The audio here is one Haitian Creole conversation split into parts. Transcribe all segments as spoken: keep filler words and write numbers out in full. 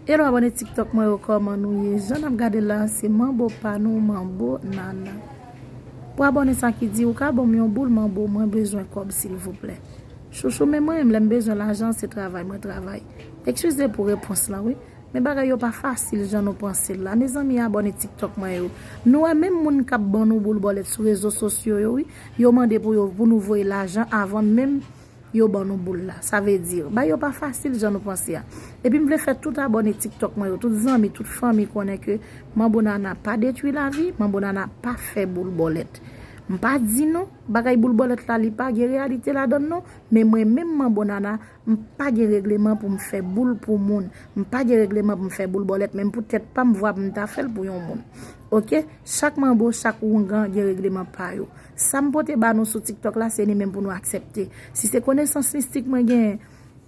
Hello abòne TikTok mwen yo, kòman nou ye? Jan n ap gade la, se manbo pa nou, manbo nana. Pou abòne sa ki di, ou ka ban m yon boul manbo, mwen bezwen kòb silvouplè. Chouchou, men mwen menm, lè m bezwen lajan, se travay mwen travay. Eskize pou repons lan, wi. Men bagay yo pa fasil jan nou panse l la. Mezanmi, abòne TikTok mwen yo. Nou wè menm moun k ap ban nou boul bòlèt sou rezo sosyo yo, wi. Yo mande pou yo, pou nou voye lajan avan menm yo ban nou boul la. Sa vle di, bagay yo pa fasil jan nou panse a. Epi m vle fè tout abòne TikTok mwen yo, tout zanmi, tout fanmi konnen ke Manbo Nana pa detwi lavi, Manbo Nana pa fè boul bòlèt. M pa di nou, bagay boul bòlèt la, li pa gen reyalite ladan l non, men mwen menm Manbo Nana, m pa gen regleman pou m fè boul pou moun. M pa gen regleman pou m fè boul bòlèt, menm pou tèt pa m, vwa m ta fè l pou yon moun. Oke? Chak manbo, chak oungan gen regleman pa yo. Sa m pote ba nou sou TikTok la, se li menm pou nou aksepte. Si se konesans mistik mwen genyen,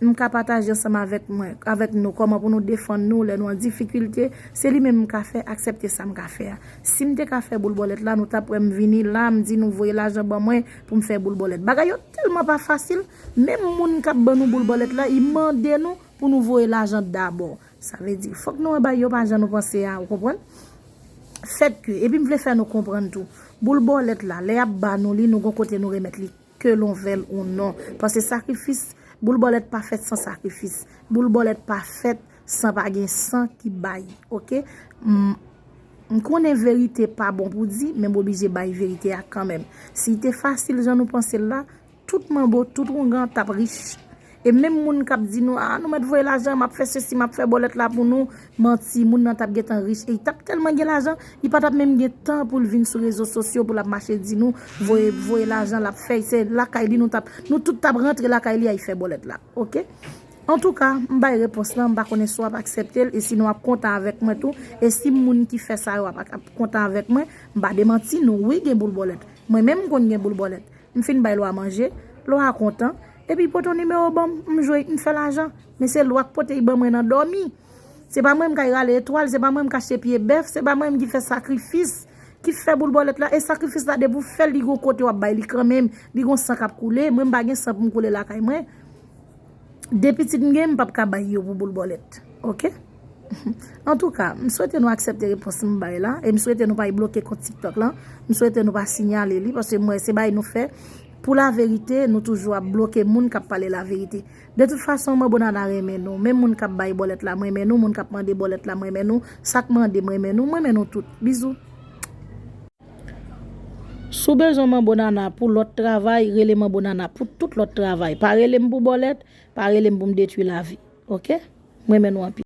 m ka pataje ansanm avèk mwen, avèk nou, kòman pou nou defann nou lè nou an difikilte, se li menm m ka fè, aksepte sa m ka fè a. Si m te ka fè boul bòlèt la, nou t ap wè m vini la, m di nou voye lajan ban mwen pou m fè boul bòlèt. Bagay yo tèlman pa fasil, menm moun k ap ban nou boul bòlèt la, li mande nou pou nou voye lajan dabò. Sa vle di, fòk nou wè bagay yo pa jan nou panse a, ou konprann? Fèt ke, epi m vle fè nou konprann tou, boul bòlèt la, lè y ap ba nou li, nou gon kote nou remèt li, ke l on vèl ou non. Paske sakrifis, boul bòlèt pa fèt san sakrifis. Boul bòlèt pa fèt san pa gen san ki bay, oke? M, m konnen verite pa bon pou di, men m oblije bay verite a kanmenm. Si te fasil jan nou panse l la, tout manbo, tout oungan t ap rich. E menm moun k ap di nou, a, nou mèt voye lajan, m ap fè sesi, m ap fè bòlèt la pou nou, manti, moun nan t ap gentan rich. E li t ap tèlman gen lajan, li pa t ap menm gen tan pou l vin sou rezo sosyo pou l ap mache di nou, voye, voye lajan l ap fè, se lakay li nou t ap, nou tout t ap rantre lakay li al fè bòlèt la, oke? Antouka, m bay repons lan, m pa konnen si w ap aksepte l, e si nou ap kontan avèk mwen tou, e si moun ki fè sa yo ap, ap kontan avèk mwen, m pa demanti nou, wi, gen boul bòlèt. Mwen menm, m konn gen boul bòlèt. M fin bay lwa manje, lwa a kontan, epi pote yon nimewo ban m, m jwe, m fè lajan. Men se lwa k pote l ban mwen nan dòmi. Se pa mwen m k al rale etwal, se pa mwen m k achte pye bèf, se pa mwen m ki fè sakrifis, ki fè boul bòlèt la. E sakrifis la, depi w fè l, li gon kote w ap bay li kanmenm, li gon san k ap koule. Mwen, m pa gen san pou m koule lakay mwen. De pitit m gen, m p ap ka bay yo pou boul bòlèt. Oke? Antouka, m swete nou aksepte repons m bay la, e m swete nou pa al bloke kont TikTok lan, m swete nou pa siyale li, paske m wè se bagay nou fè. Pou laverite, nou toujou ap bloke moun k ap pale laverite. De tout fason, Manbo Nana renmen nou. Menm moun k ap bay bòlèt la, m renmen nou. Moun k ap mande bòlèt la, m renmen nou. Sa k mande, m renmen nou. M renmen nou tout. Bizou. Si w bezwen Manbo Nana pou lòt travay, rele Manbo Nana pou tout lòt travay. Pa rele m pou bòlèt, pa rele m pou m detwi lavi. Oke? M renmen nou anpil.